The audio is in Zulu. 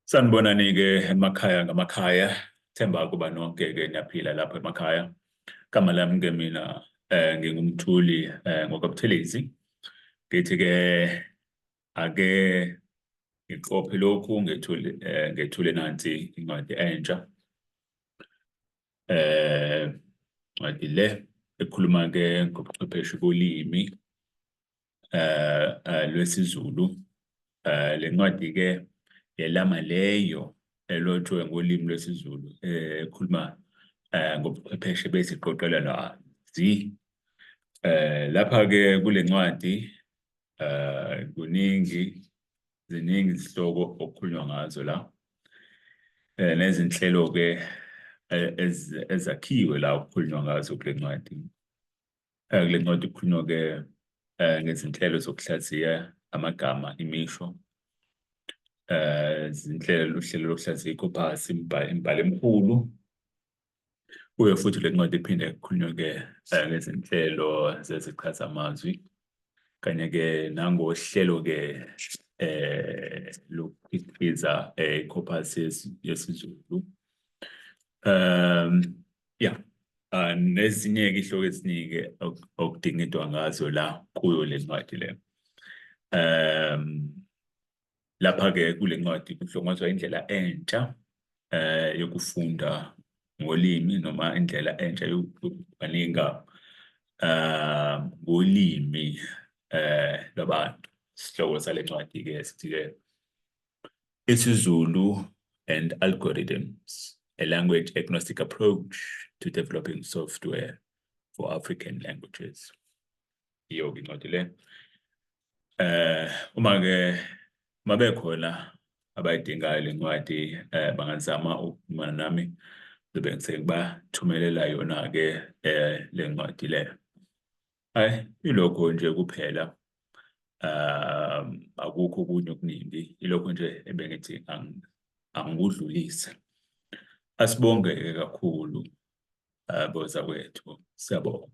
Sanibonani-ke emakhaya ngamakhaya. Themba ukuba nonke-ke niyaphila lapho emakhaya. Igama lami-ke mina nginguMthuli ngokwaButhelezi. Ngithi-ke ake ngiqophe lokhu ngethule ngethule nansi incwadi entsha. Incwadi le ekhuluma-ke ngobuchwepheshe bolimi lwesiZulu. Le ncwadi ke yelama leyo elotshwe ngolimi lwesiZulu ekhuluma ngobuchwepheshe beziqoqelelwazi. Lapha ke kule ncwadi kuningi, ziningi izihloko okukhulunywa ngazo la. Nezinhlelo ke ezakhiwe la okukhulunywa ngazo kule ncwadi. Kule ncwadi kukhulunywa-ke ngezinhlelo zokuhlaziya amagama, imisho, zinhlelo, uhlelo lokuhlaziya ikhophasi, imibhalo emikhulu. Kuyo futhi le ncwadi iphinde kukhulunywe-ke ngezinhlelo zezichazamazwi kanye-ke nangohlelo-ke lokukhiqiza ikhophasi yesiZulu. Yeah. Nezinye-ke ihloko eziningi okudingidwa ngazo la kuyo le ncwadi le. Lapha-ke kule ncwadi kuhlongozwa indlela entsha yokufunda ngolimi noma indlela entsha yokucwaninga ngolimi lwabantu. Isihloko sale ncwadi-ke sithi-ke isiZulu and Algorithms, a language agnostic approach to developing software for African languages. Iyo-ke incwadi le. Uma-ke mabekhona abayidingayo le ncwadi bangazama ukuxhumana nami, ngizobe ngisengibathumelela yona-ke le ncwadi le. Hhayi, ilokho nje kuphela. Akukho okunye okuningi, ilokho nje ebengithi angikudlulise. Asibonge-ke kakhulu bozakwethu, siyabonga.